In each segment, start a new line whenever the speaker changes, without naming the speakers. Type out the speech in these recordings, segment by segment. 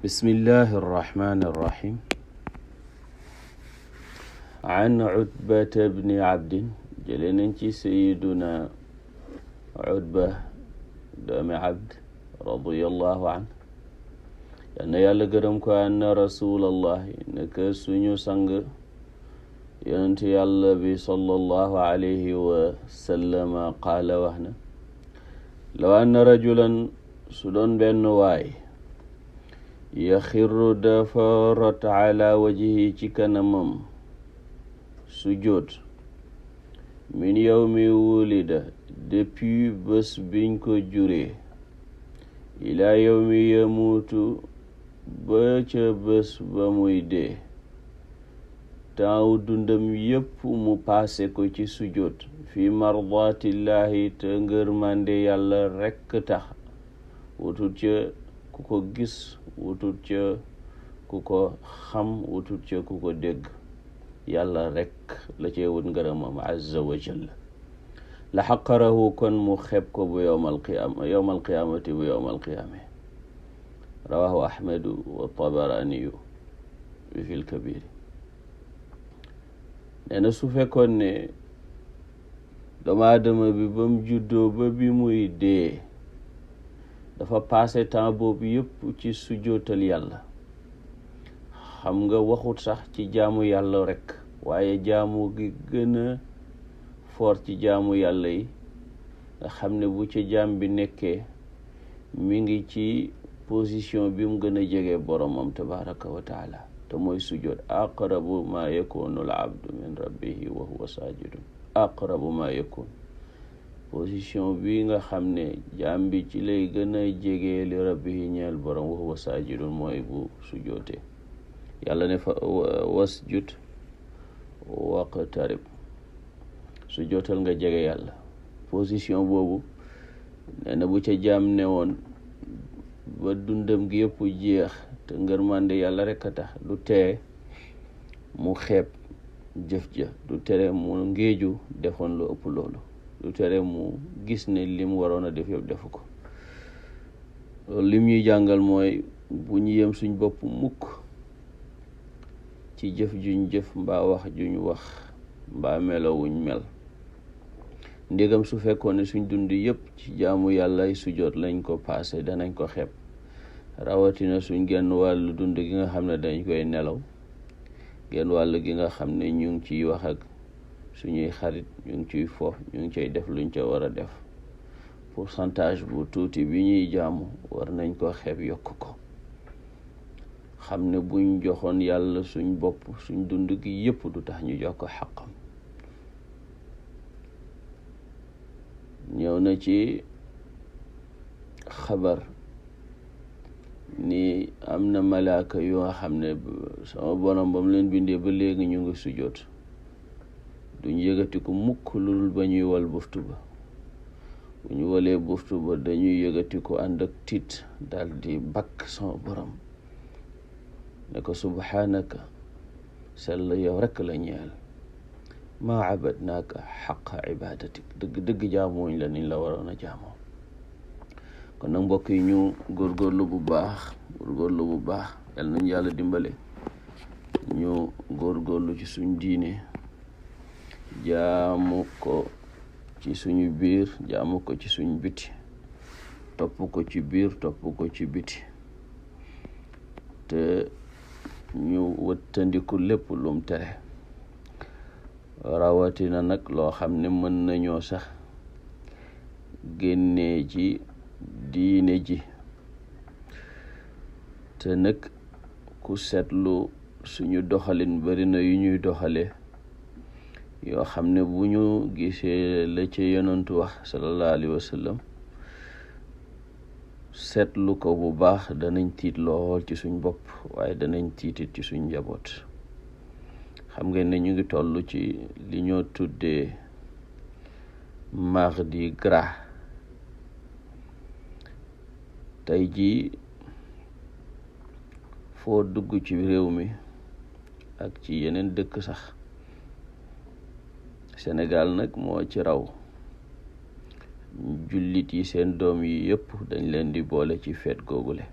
bismillahi irrahmani irrahim an utbata bni abdin jële nañ ci sayiduna utba doomi abd radiyallahu an yal na yàlla gërëm ko anna rasulallahi naka suñu sang yonent yàlla bi sallallahu alayhi wa sallama qaala wax na law anna rajulan su doon benn waay yaxirru dafa rot ala wajhi ci kanamam sujjóot min yawmi wulida depuis bés biñ ko juree ila yawmi yamuutu ba ca bés ba muy dee taaw dundam yépp mu paase ko ci sujjóot fi mardatillahi te ngërmande yàlla rekk tax wutut ca ku ko gis wutut ca ku ko xam wutut ca ku ko dégg yàlla rekk la cee wut ngërëmam azza wa jalla la xaqarahu kon mu xeeb ko bu yowmal qiyaamati bu yowmal qiyaame rawahu ahmadu wa tabaraniyu fi fil kabiri nee na su fekkoon ne doomu aadama bi ba mu juddoo ba bi muy dee dafa passé temps boobu yëpp ci sujjootal yàlla xam nga waxut sax ci jaamu yàlla rekk waaye jaamu gi gën a fort ci jaamu yàlla yi nga xam ne bu ca jaam bi nekkee mi ngi ci position bi mu gën a jege boromam tabaraka wa taala te mooy sujjoot aqrabu ma yakunu al abdu min rabbihi wa huwa sajidun aqrabu ma yakun position bi nga xam ne jaam bi ci lay gën a jege li rabbihi ñeel borom wa huwa sajidun mooy bu sujjootee yàlla ne fa wasjud waqtarib sujjootal nga jege yàlla position boobu nee na bu ca jaam ne woon ba dundam gi yëpp jeex te ngërmande yàlla rekk a tax du tee mu xeeb jëf ja du tere mu ngéeju defoon lu ëpp loolu du tere mu gis ne lim waroon a def yëpp defu ko loolu lim ñuy jàngal mooy bu ñu yem suñ bopp mukk ci jëf juñ jëf mbaa wax juñ wax mbaa melowuñ mel ndégam su fekkoon ne suñ dund yëpp ci jaamu yàlla sujjoot lañ ko paase danañ ko xeeb rawatina suñ genn wàllu dund gi nga xam ne dañ koy nelaw genn wàll gi nga xam ne ñu ngi ciy wax ak suñuy xarit ñu ngi ciy fo ñu ngi cay def luñ ca war a def pourcentage bu tuuti bi ñuy jaamu war nañ ko xeeb yokk ko xam ne buñ joxoon yàlla suñ bopp suñ dund gi yëpp du tax ñu jox ko xaqam ñëw na ci xabar ni am na malaaka yu nga xam ne sama borom ba mu leen bindee ba léegi ñu ngi sujjoot duñ yëgati ko mukk lul ba ñuy wal buftu ba bu ñu walee buftu ba dañuy yëgati ko ànd ak tiit dal di bakk sama borom ne ko subhanaka sell yow rekk la ñeel maa abadnaaka xaqa ibadatik dëgg jaamuñ la niñ la waroon a jaamoo kon nag mbokk yi ñu góorgóorlu bu baax yal nañ yàlla dimbale ñu góorgóorlu ci suñ diine jaamu ko ci suñu biir jaamu ko ci suñ biti topp ko ci biir topp ko ci biti te ñu wëttandiku lépp lum tere rawatina nag loo xam ne mën nañoo sax génnee ci diine ji te nag ku seetlu suñu doxalin bari na yu ñuy doxale yoo xam ne bu ñu gisee la ca yonantu wax sallallahu alayhi wa sallam seetlu ko bu baax danañ tiit lool ci suñ bopp waaye danañ tiitit ci suñ njaboot xam ngeen ne ñu ngi toll ci li ñoo tuddee mardi gras tey jii foo dugg ci réew mi ak ci yeneen dëkk sax Sénégal nag moo ci raw jullit yi seen doom yi yëpp dañ leen di boole ci feet googule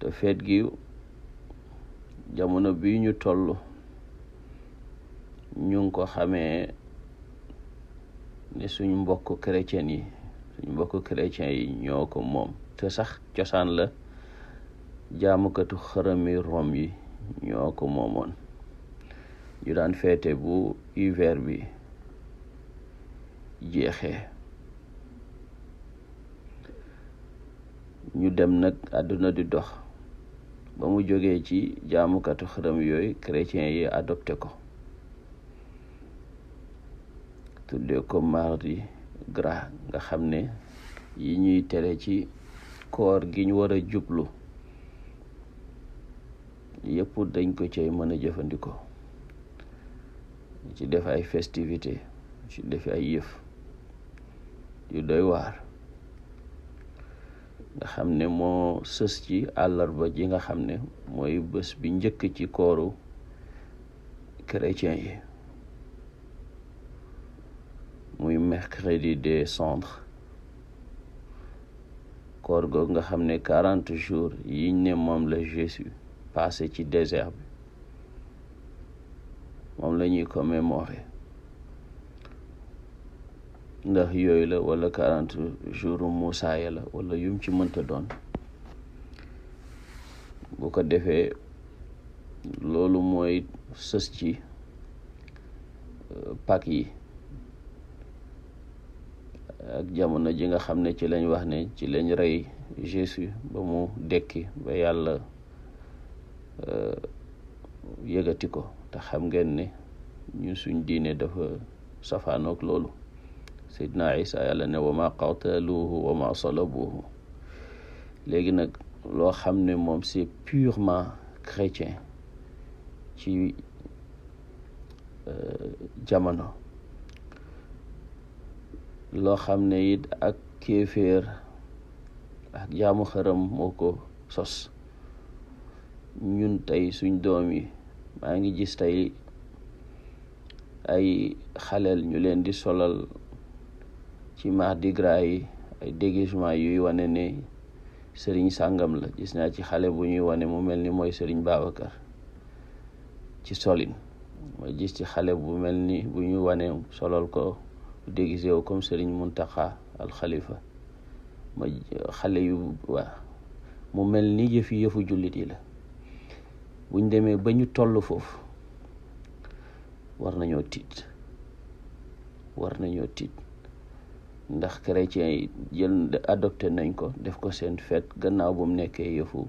te feet gi jamono bi ñu toll ñu ngi ko xamee ne suñ mbokk chrétien yi ñoo ko moom te sax cosaan la jaamukatu xërëmi Rom yi ñoo ko moomoon. ñu daan feete bu hiver bi jeexee. ñu dem nag àdduna di dox ba mu jógee ci jaamukatu xërëm yooyu chrétien yi adopté ko tuddee ko mardi gras, nga xam ne yi ñuy tere ci koor gi ñu war a jublu yëpp dañ ko cay mën a jëfandikoo, ci def ay festivité, ci def ay yëf yu doy waar, nga xam ne moo sës ci àllarba ji nga xam ne mooy bés bi njëkk ci kooru chrétien yi, muy mercredi des cendres. koor googu nga xam ne 40 jours yiñ ne moom la Jésus passé ci désert bi moom la ñuy commémorer, ndax yooyu la wala 40 jours Moussa ya la wala yum ci mënta doon. bu ko defee loolu mooy sës ci Pâques yi ak jamono ji nga xam ne ci lañ wax ne ci lañ rey Jésus ba mu dekki ba yàlla yëgati ko, te xam ngeen ne ñu suñ diine dafa safaanoog loolu. Seydina Isa yàlla ne wa ma qataluhu wa ma salabuhu. léegi nag loo xam ne moom c'est purement chrétien ci jamono, loo xam ne it ak kéeféer ak jaamu xërëm moo ko sos. ñun tey suñ doom yi maa ngi gis tey ay xaleel ñu leen di solal ci mardi gras yi ay déguisement yuy wane ne sëriñ sàngam la. gis naa ci xale bu ñuy wane mu mel ni mooy sëriñ Babacar ci solin, ma gis ci xale bu mel ni bu ñuy wane solal ko déguisé wu comme sëriñ Muntaxa al Xalifa, ma xale yu waa mu mel ni yëfu jullit yi la. buñ demee ba ñu toll foofu war nañoo tiit ndax chrétiens yi adopté nañ ko def ko seen fête gannaaw bu mu nekkee yëfu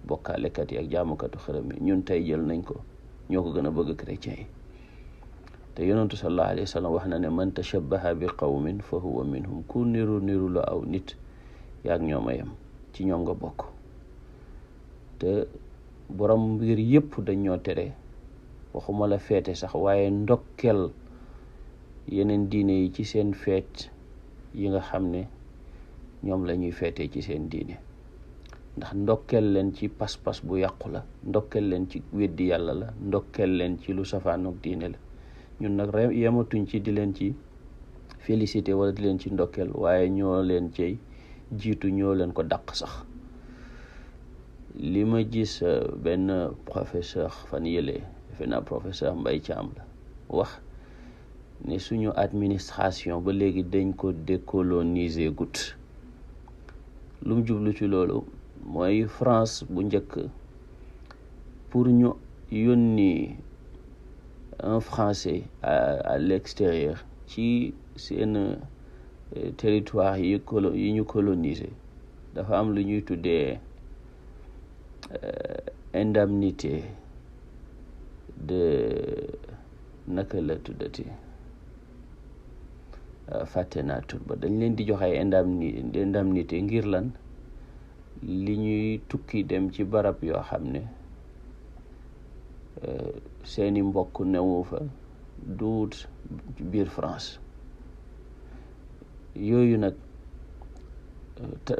bokkaalekat yi ak jaamukatu xërëm yi. ñun tey jël nañ ko, ñoo ko gën a bëgg chrétiens yi. te yonentu sallallahu alayhi wa sallam wax na ne man tashabbaha bi qawmin fa huwa minhum. ku niru la aw nit yaag ñoom a yem, ci ñoom nga bokk. te borom mbir yëpp dañ ñoo tere, waxuma la feete sax, waaye ndokkel yeneen diine yi ci seen feet yi nga xam ne ñoom la ñuy feetee ci seen diine, ndax ndokkel leen ci pas-pas bu yàqu la, ndokkel leen ci weddi yàlla la, ndokkel leen ci lu safaanoog diine la. ñun nag yematuñ ci di leen ci félicité wala di leen ci ndokkel, waaye ñoo leen cay jiitu, ñoo leen ko dàq sax. li ma gis benn professeur fan yële, defe naa professeur Mbaye Thiam la, wax ne suñu administration ba léegi dañ ko décoloniser gut. lu mu jublu ci loolu mooy France bu njëkk pour ñu yónni un Français à l'extérieur ci seen territoire yi ñu coloniser, dafa am lu ñuy tuddee indemnité de naka la tuddati, fàtte naa tur ba. dañ leen di jox ay indemnité ngir lan, li ñuy tukki dem ci barab yoo xam ne seeni mbokk newu fa, duut biir France. yooyu nag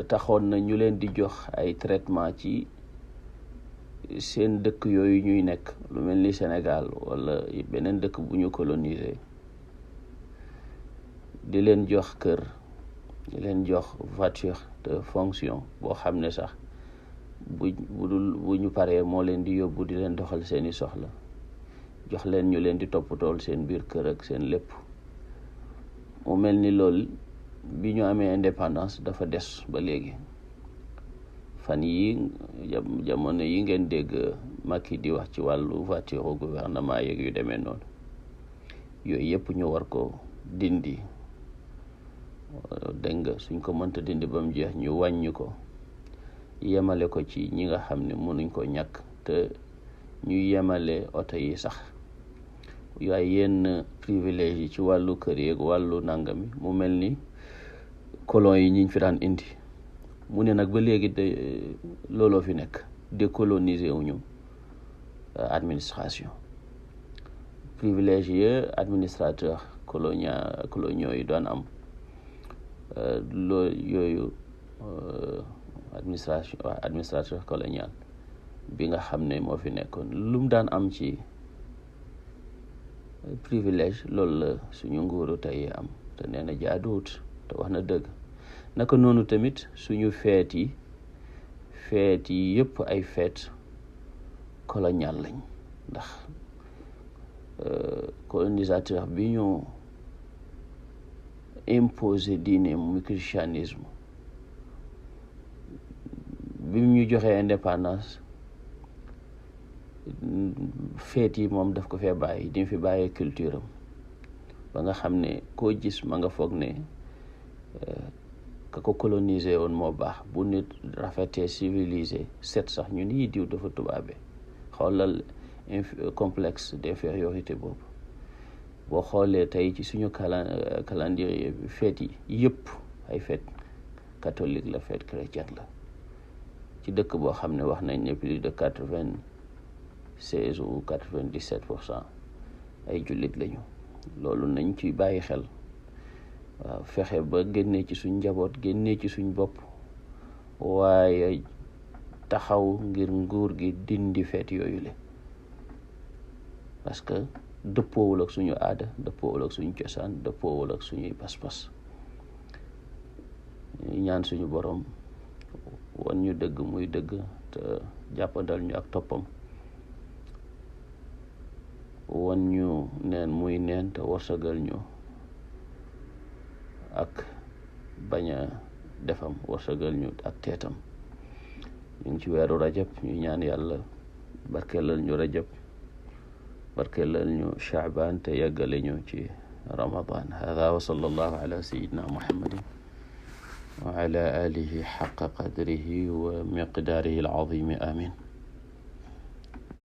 taxoon na ñu leen di jox ay traitement ci seen dëkk yooyu ñuy nekk, lu mel ni Sénégal wala beneen dëkk bu ñu coloniser, di leen jox kër, di leen jox voiture de fonction boo xam ne sax bu ñu paree moo leen di yóbbu di leen doxal seeni soxla, jox leen ñu leen di toppatool seen biir kër ak seen lépp. mu mel ni lool bi ñu amee indépendance dafa des ba léegi. fan yi jamono yi ngeen dégg Macky di wax ci wàllu voiture gouvernement yeeg yu demee noonu, yooyu yëpp ñu war ko dindi. dégg nga suñ ko mënta dindi ba mu jeex ñu wàññi ko, yemale ko ci ñi nga xam ne mënuñ ko ñàkk, te ñu yemale oto yi sax yaay yenn privilège yi ci wàllu kër yeeg wàllu nangami. mu mel ni colon yi ñiñ fi daan indi, mu ne nag ba léegi looloo fi nekk, décoloniser wuñu administration. privilège yi administrateur coloniaux yi doon am, yooyu administrateur colonial bi nga xam ne moo fi nekkoon, lu mu daan am ci privilège loolu la suñu nguuru tey am, te nee na jaaduwut, te wax na dëgg. naka noonu tamit suñu feet yi yëpp ay feet colonial lañ, ndax colonisateur bi ñu imposé diine mu christianisme, bi ñu joxee indépendance, feet yi moom daf ko fee bàyyi, di fi bàyyee culture am, ba nga xam ne koo gis ma nga foog ne ka ko colonisé woon moo baax. bu nit rafetee civilisé set sax ñu ni diw dafa tubaabe. xoolal complexe d'infériorité boobu. boo xoolee tey ci suñu calendrier bi feet yi yëpp ay feet catholique la, feet chrétienne la, ci dëkk boo xam ne wax nañ ne plus de 96 ou 97% ay jullit lañu. loolu nañ ci bàyyi xel. waaw, fexe ba génnee ci suñ njaboot, génnee ci suñ bopp, waaye taxaw ngir nguur gi dindi feet yooyu le, parce que dëppoowul ak suñu aada, dëppoowul ak suñu cosaan, dëppoowul ak suñuy pas-pas. ñaan suñu borom wan ñu dëgg muy dëgg, te jàppandal ñu ak toppam, wan ñu neen muy neen, te warsagal ñu ak bañ a defam, warsagal ñu ak teetam. ñu ngi ci weeru rajab, ñu ñaan yàlla barkeelal ñu rajab, barkeelal ñu shaaban, te yàggale ñu ci ramadan. hada wa sallallahu ala sayyidina muhammadin wa ala alihi xaqa qadrihi wa miqdaarihi al-azim. amin.